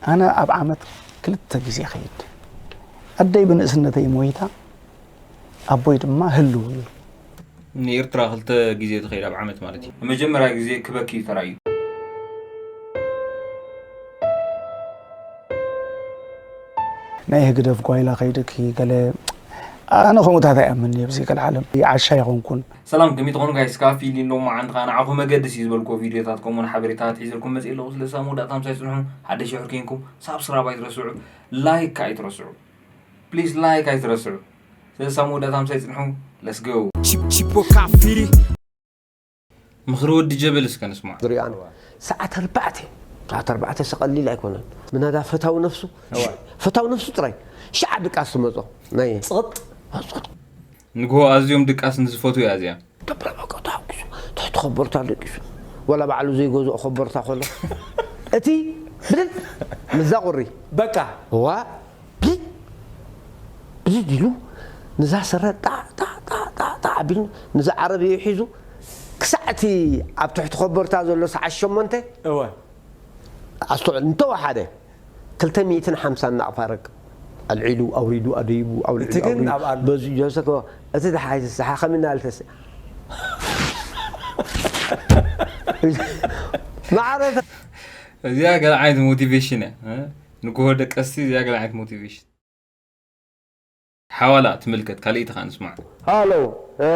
ኣነ ኣብ ዓመት ክልተ ግዜ ኸይድ። ኣደይ ብንእስነተይ ሞይታ፣ ኣቦይ ድማ ህልው እዩ። ንኤርትራ ክልተ ግዜ ትኸይድ ኣብ ዓመት ማለት እዩ። ንመጀመርያ ግዜ ክበኪ እዩ ተራእዩ። ናይ ህግደፍ ጓይላ ከይድኪ ገለ ኣነ ከምኡታት ኣይኣምን እየ። ብዚ ገለ ዓለም ዓሻ ይኾንኩን። ሰላም ከመይ ትኾኑ ጋይስ? ካፊ ሊሎ መዓንቲ ከኣ ንዓኹም መገድስ እዩ ዝበልኩዎ ቪድዮታት ከምኡውን ሓበሬታታት ሒዘልኩም መፅእ ኣለኹ። ስለዚ ሳብ መወዳእታ ምሳይ ፅንሑ። ሓደሽ ሕር ኮንኩም ሳብስክራይብ ኣይትረስዑ፣ ላይክ ከኣ ኣይትረስዑ። ፕሊስ ላይክ ኣይትረስዑ። ስለዚ ሳብ መወዳእታ ምሳይ ፅንሑ። Let's go። Chip- Chipo Kafiri. ምኽሪ ወዲ ጀበል እስከ ንስማዕ። ዝሪኣን ሰዓት ኣርባዕተ ሰዓት ኣርባዕተ ሰቐሊል ኣይኮነን። ምናዳ ፈታዊ ነፍሱ ፈታዊ ነፍሱ ጥራይ ሽዓ ድቃስ ትመጾ ናይ ጽቕጥ ንግሆ ኣዝዮም ድቃስ ንዝፈትዉ እያ እዚኣ። ተብረበቀ ተሓጒሱ ትሕቲ ኸበርታ ደቂሱ ወላ ባዕሉ ዘይገዝኦ ኸበርታ ኾሎ እቲ ብድድ ምዛ ቁሪ በቃ ዋ ብድድ ብድድ ኢሉ ንዛ ስረ ጣዕ ጣዕ ጣዕ ጣዕ ጣዕ ኣቢሉ ንዛ ዓረብዩ ሒዙ ክሳዕ እቲ ኣብ ትሕቲ ኸበርታ ዘሎ ሰዓት ሸሞንተ እወ ኣስተውዕል እንተወሓደ ክልተ ሚእትን ሓምሳን ናቕፋ ረክብ ኣልዒሉ ኣውሪዱ ኣደይቡ ኣውሪዱ እቲ ግን ኣውሪዱ ኣብ ኣሉ። በዚ ጀሰ ከ እቲ ድሓይ ዝስሓ ከሚና ልተስ ማዕረ እዚኣ ገለ ዓይነት ሞቲቬሽን እያ እ? ንግሆ ደቀስቲ እዚኣ ገለ ዓይነት ሞቲቬሽን ሓዋላ ትምልከት ካልእቲ ከኣ ንስማዕ ሃሎ እ፣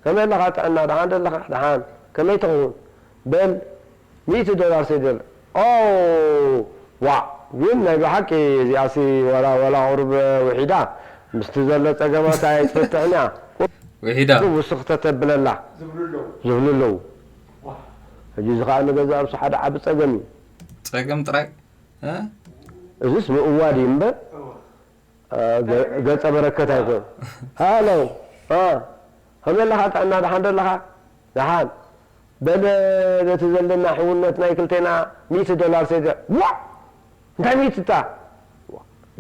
ከመይ ኣለኻ ጥዕና ደሓን ደለኻ ደሓን ከመይ ትኸውን በል ሚእቲ ዶላር ሰይደል ኦ ዋእ ግን ናይ ብሓቂ እዚኣሲ ዋላ ዋላ ቁሩብ ውሒዳ ምስቲ ዘሎ ጸገማት ኣይትፈትሕን እያ ውሒዳ ቁሩብ ውስኽ ተተብለላ ዝብሉ ኣለዉ ሕጂ እዚ ኸኣ ንገዛእ ርእሱ ሓደ ዓቢ ጸገም እዩ ጸገም ጥራይ እ? እዝስ ምእዋድ እዩ እምበር ገጸ በረከት ኣይኮን ሃሎ ከመይ ኣለኻ ጥዕና ደሓን ዶ ኣለኻ ደሓን በለ ነቲ ዘለና ሕውነት ናይ ክልቴና ሚእቲ ዶላር ሰይደ ዋ እንታይ ሚእቲ እታ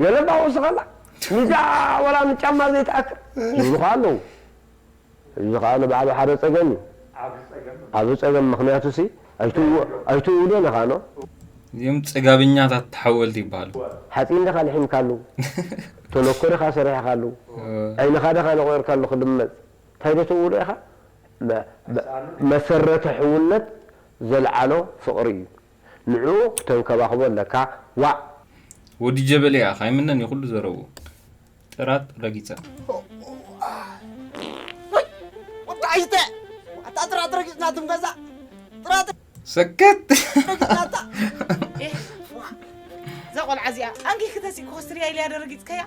ገለ ባወስኸላ ሚዛ ወላ ንጫማ ዘይትኣክል ይብሉኻ ኣለዉ እዚ ከዓ ንባዕሉ ሓደ ፀገም እዩ ዓብ ፀገም ምክንያቱ ሲ ኣይትእውሎን ኢኻ ኖ እዚኦም ፀጋብኛታት ተሓወልቲ ይበሃሉ ሓፂን ደኻ ልሒምካሉ ተለኮ ደኻ ሰሪሕካሉ ዓይንኻ ደኻ ነቆርካሉ ክልመፅ እንታይ ዶ ተውሎ ኢኻ መሰረተ ሕውነት ዘልዓሎ ፍቕሪ እዩ ንዕኡ ክተንከባኽቦ ኣለካ ዋእ ወዲ ጀበሊ ኢኻ ካይምነን እዩ ኩሉ ዘረቡ ጥራት ረጊጸ። ወዲ ዓይተ ኣታ ጥራት ረጊጽና ትም ገዛ ጥራት ሰክት ረጊጽናታ እዛ ቆልዓ እዚኣ ኣንጊ ክተሲ ኮስትርያ ኢልያ ደረጊጽከያ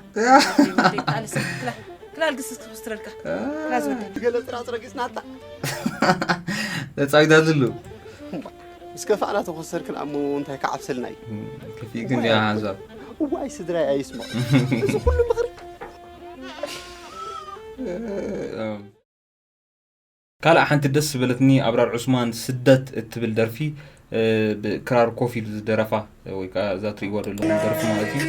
ክላል ግስስ ክስትረልካ ክላዝ ወደ ገለ ጥራት ረጊጽናታ ተጻዊታትሉ ምስ ከፋእና ተኾሰርክን ኣሞ እንታይ ክዓብሰልና እዩ ከፊእክን እያ ሓንሳብ እዋይ ስድራይ ኣይስምዖ እዚ ኩሉ ምኽሪ ካልእ ሓንቲ ደስ ዝበለትኒ ኣብራር ዑስማን ስደት እትብል ደርፊ ብክራር ኮፍ ኢሉ ዝደረፋ ወይ ከዓ እዛ ትሪእዋ ዘለኹም ደርፊ ማለት እዩ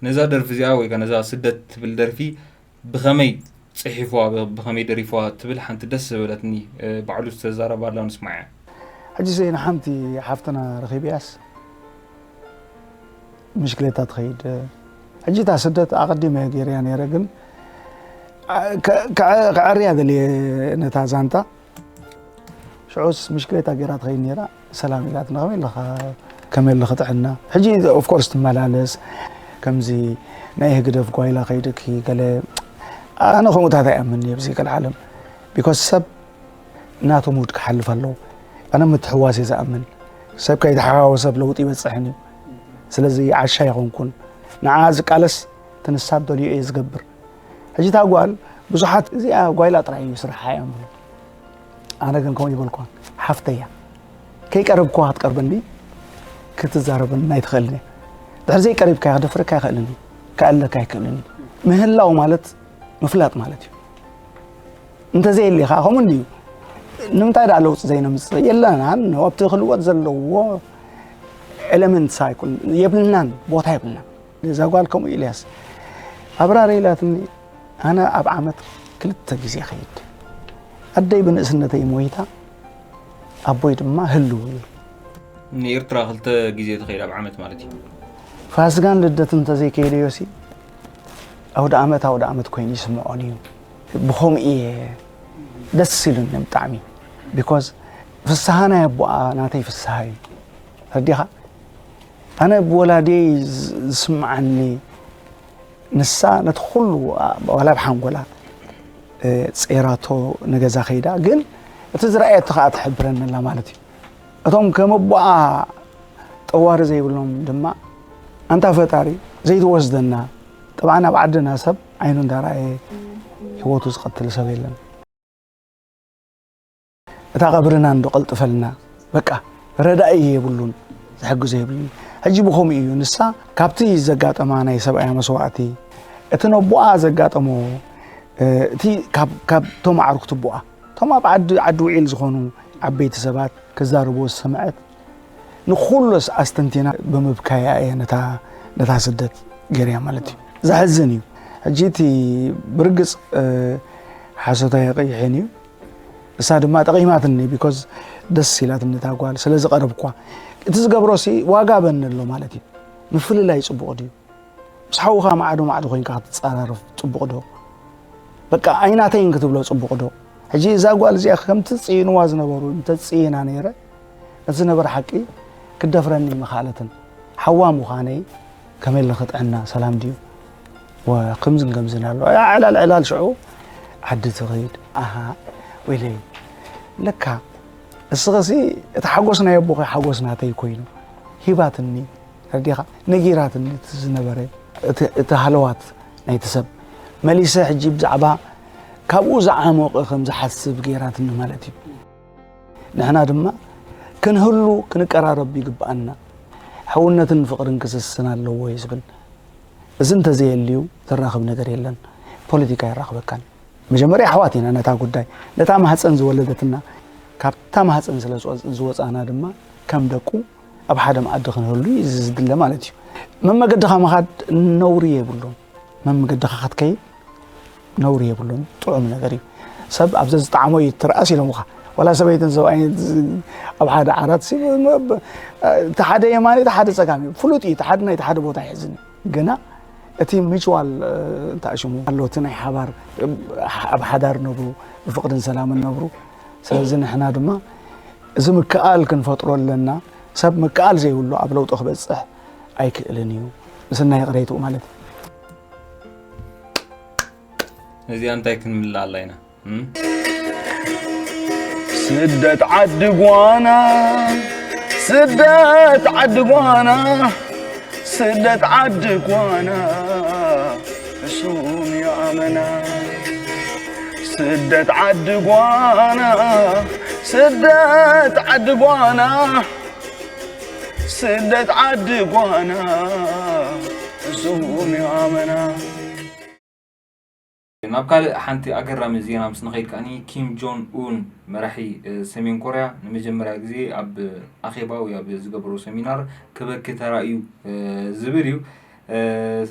ነዛ ደርፊ እዚኣ ወይ ከዓ ነዛ ስደት ትብል ደርፊ ብኸመይ ፅሒፍዋ ብኸመይ ደሪፍዋ ትብል ሓንቲ ደስ ዝበለትኒ ባዕሉ ዝተዛረባ ኣላ ንስማዕያ። ሕጂ ዘይ ንሓንቲ ሓፍትና ረኺብያስ ምሽክሌታ ትኸይድ። ሕጂ እታ ስደት ኣቐዲመ ገይረያ ነይረ ግን ከዐርያ ደልየ ነታ ዛንታ ሽዑስ ምሽክሌታ ገይራ ትኸይድ ነይራ ሰላም ኢላትና ከመይ ኣለኻ ከመይ ኣለኺ ጥዕና ሕጂ ኦፍኮርስ ትመላለስ ከምዚ ናይ ህግደፍ ጓይላ ከይድኪ ገለ ኣነ ከምኡታት ኣይኣምን እየ ብዚ ገለ ዓለም ቢኮስ ሰብ ናቱ ሙድ ክሓልፍ ኣለዎ ኣነ ምትሕዋስ እየ ዝኣምን ሰብ ከይተሓዋወሰ ኣብ ለውጢ ይበፅሕን እዩ ስለዚ ዓሻ ይኾንኩን ንዓ ዝቃለስ ትንሳብ ደልዮ እየ ዝገብር ሕጂ እታ ጓል ብዙሓት እዚኣ ጓይላ ጥራይ እዩ ስርሓ እዮም ኣነ ግን ከምኡ ይበልኳ ሓፍተያ ከይቀረብኳ ክትቀርበኒ ክትዛረበኒ ኣይትኽእልን እያ ድሕሪ ዘይቀሪብካ ክደፍረካ ኣይኽእልን እዩ ክኣለካ ኣይክእልን እዩ ምህላው ማለት ምፍላጥ ማለት እዩ እንተዘየሊ ከዓ ከምኡ እንድዩ ንምንታይ ደኣ ለውጢ ዘይነምፅእ የለናን ኣብቲ ክልወጥ ዘለዎ ኤለመንትስ ኣይኮን የብልናን ቦታ የብልናን እዛ ጓል ከምኡ ኢልያስ ኣብራር ኢላትኒ ኣነ ኣብ ዓመት ክልተ ግዜ ኸይድ ኣደይ ብንእስነተይ ሞይታ ኣቦይ ድማ ህልው እዩ ንኤርትራ ክልተ ግዜ ተኸይድ ኣብ ዓመት ማለት እዩ። ፋስጋን ልደትን እንተዘይከይደዮሲ ኣውደ ዓመት ኣውደ ዓመት ኮይኑ ይስምዖን እዩ። ብኸምኡ እየ ደስ ኢሉኒ ብጣዕሚ። ቢኮዝ ፍስሃ ናይ ኣቦኣ ናተይ ፍስሃ እዩ። ረዲኻ ኣነ ብወላዲየይ ዝስምዓኒ ንሳ ነቲ ኩሉ ዋላ ብሓንጎላ ጸይራቶ ንገዛ ከይዳ ግን እቲ ዝረኣየቶ ከዓ ትሕብረኒ ኣላ ማለት እዩ። እቶም ከም ኣቦኣ ጠዋሪ ዘይብሎም ድማ ኣንታ ፈጣሪ ዘይትወስደና። ጠብዓ ናብ ዓድና ሰብ ዓይኑ እንዳረኣየ ህይወቱ ዝቐትል ሰብ የለን። እታ ቀብርና እንዶ ቀልጥፈልና በቃ ረዳኢ የብሉን ዝሕግዞ የብሉን። ሕጂ ብኸምኡ እዩ ንሳ ካብቲ ዘጋጠማ ናይ ሰብኣያ መስዋእቲ እቲ ነቦኣ ዘጋጠሞ እቲ ካብቶም ኣዕሩኽቲ ኣቦኣ እቶም ኣብ ዓዲ ዓዲ ውዒል ዝኾኑ ዓበይቲ ሰባት ክዛረብዎ ዝሰምዐት ንኩሉስ ኣስተንቲና ብምብካያ እየ ነታ ነታ ስደት ገይረያ ማለት እዩ። ዘሕዝን እዩ። ሕጂ እቲ ብርግፅ ሓሶት ኣየቐይሕን እዩ። እሳ ድማ ጠቒማትኒ ቢኮዝ ደስ ኢላትኒ እታ ጓል ስለ ዝቐረብኳ። እቲ ዝገብሮሲ ዋጋ በኒ ኣሎ ማለት እዩ። ምፍልላይ ፅቡቕ ድዩ? ምስ ሓውኻ ማዕዶ ማዕዶ ኮይንካ ክትፀራረፍ ፅቡቕ ዶ? በቃ ኣይናተይን ክትብሎ ፅቡቕ ዶ? ሕጂ እዛ ጓል እዚኣ ከምቲ ፅይንዋ ዝነበሩ እንተፅይና ነይረ እቲ ዝነበረ ሓቂ ክደፍረኒ ምኻለትን ሓዋ ምዃነይ ከመይ ለኽጥዕና ሰላም ድዩ? ከምዝን ከምዝን ኣሎ ዕላል ዕላል ሽዑ ዓዲ ትኸይድ ኣሃ ወይለይ ለካ እስኸሲ እቲ ሓጎስ ናይ ኣቦኸ ሓጎስ ናተይ ኮይኑ ሂባትኒ ረዲኻ ነጊራትኒ እቲ ዝነበረ እቲ ሃለዋት ናይቲ ሰብ መሊሰ ሕጂ ብዛዕባ ካብኡ ዝዓሞቐ ከም ዝሓስብ ገይራትኒ ማለት እዩ። ንሕና ድማ ክንህሉ ክንቀራረብ ይግብኣና። ሕውነትን ፍቕርን ክስስን ኣለዎ እዩ ዝብል። እዚ እንተዘየልዩ ዘራኽብ ነገር የለን። ፖለቲካ የራኽበካን። መጀመርያ ኣሕዋት ኢና ነታ ጉዳይ ነታ ማህፀን ዝወለደትና ካብታ ማህፀን ስለ ዝወፃና ድማ ከም ደቁ ኣብ ሓደ መኣዲ ክንህሉ እዩ እዚ ዝድለ ማለት እዩ። መመገድኻ ምኻድ ነውሪ የብሉን። መመገድኻ ክትከይድ ነውሪ የብሉን። ጥዑም ነገር እዩ። ሰብ ኣብ ዘዝጠዓሞ እዩ ትርኣስ ኢሎምኻ። ዋላ ሰበይትን ሰብኣይን ኣብ ሓደ ዓራት እቲ ሓደ የማኒ እቲ ሓደ ፀጋም እዩ። ፍሉጥ እዩ። እቲ ሓደ ናይ ሓደ ቦታ ይሕዝን እዩ። ግና እቲ ሚችዋል ተኣሽሙ ኣሎ እቲ ናይ ሓባር ኣብ ሓዳር ነብሩ ብፍቕርን ሰላምን ነብሩ። ስለዚ ንሕና ድማ እዚ ምክኣል ክንፈጥሮ ኣለና። ሰብ ምክኣል ዘይብሉ ኣብ ለውጢ ክበፅሕ ኣይክእልን እዩ። ምስናይ ይቕሬትኡ ማለት እዩ። እዚኣ እንታይ ክንምልኣላ ኢና? እም? ስደት ዓዲ ጓና ስደት ዓዲ ጓና ስደት ዓዲ ጓና እሱም የኣመና ስደት ዓዲ ጓና ስደት ዓዲ ጓና ስደት ዓዲ ጓና እሱም የኣመና ናብ ካልእ ሓንቲ ኣገራሚ ዜና ምስ ንኸይድ ከኣኒ ኪም ጆን ኡን መራሒ ሰሜን ኮርያ ንመጀመርያ ግዜ ኣብ ኣኼባ ወይ ኣብ ዝገብሮ ሰሚናር ክበኪ ተራእዩ ዝብል እዩ።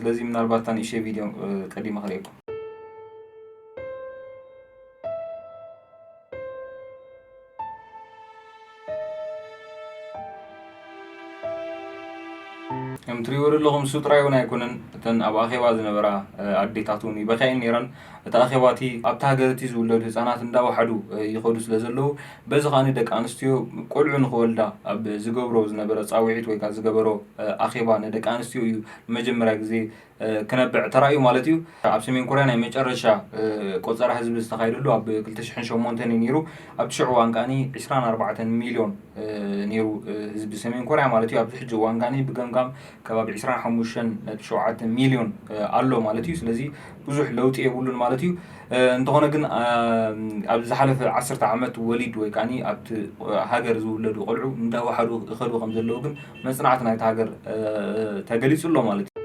ስለዚ ምናልባት እታ ንእሽተይ ቪድዮ ቀዲመ ክርእየኩም። ከም ትሪእዎ ዘለኹም እሱ ጥራይ እውን ኣይኮነን እተን ኣብ ኣኼባ ዝነበራ ኣዴታት እውን ይበኽያ እየን ነይረን። እቲ ኣኼባ እቲ ኣብቲ ሃገር እቲ ዝውለዱ ህፃናት እንዳወሓዱ ይኸዱ ስለ ዘለዉ በዚ ከኣ ደቂ ኣንስትዮ ቆልዑ ንኽወልዳ ኣብ ዝገብሮ ዝነበረ ፃውዒት ወይ ከዓ ዝገበሮ ኣኼባ ንደቂ ኣንስትዮ እዩ ንመጀመርያ ግዜ ክነብዕ ተራእዩ ማለት እዩ። ኣብ ሰሜን ኮርያ ናይ መጨረሻ ቆፀራ ህዝቢ ዝተኻየደሉ ኣብ ክልተ ሽሕን ሸሞንተን እዩ ነይሩ። ኣብቲ ሽዑ እዋን ከኣ ዕስራን ኣርባዕተን ሚልዮን ነይሩ ህዝቢ ሰሜን ኮርያ ማለት እዩ። ኣብዚ ሕጂ እዋን ከኣ ብገምጋም ከባቢ ዕስራን ሓሙሽተን ነጥቢ ሸውዓተ ሚልዮን ኣሎ ማለት እዩ። ስለዚ ብዙሕ ለውጢ የብሉን ማለት እዩ። እንተኾነ ግን ኣብ ዝሓለፈ ዓሰርተ ዓመት ወሊድ ወይ ከዓ ኣብቲ ሃገር ዝውለዱ ቆልዑ እንዳወሓዱ ይኸዱ ከም ዘለዉ ግን መፅናዕቲ ናይቲ ሃገር ተገሊፁ ኣሎ ማለት እዩ።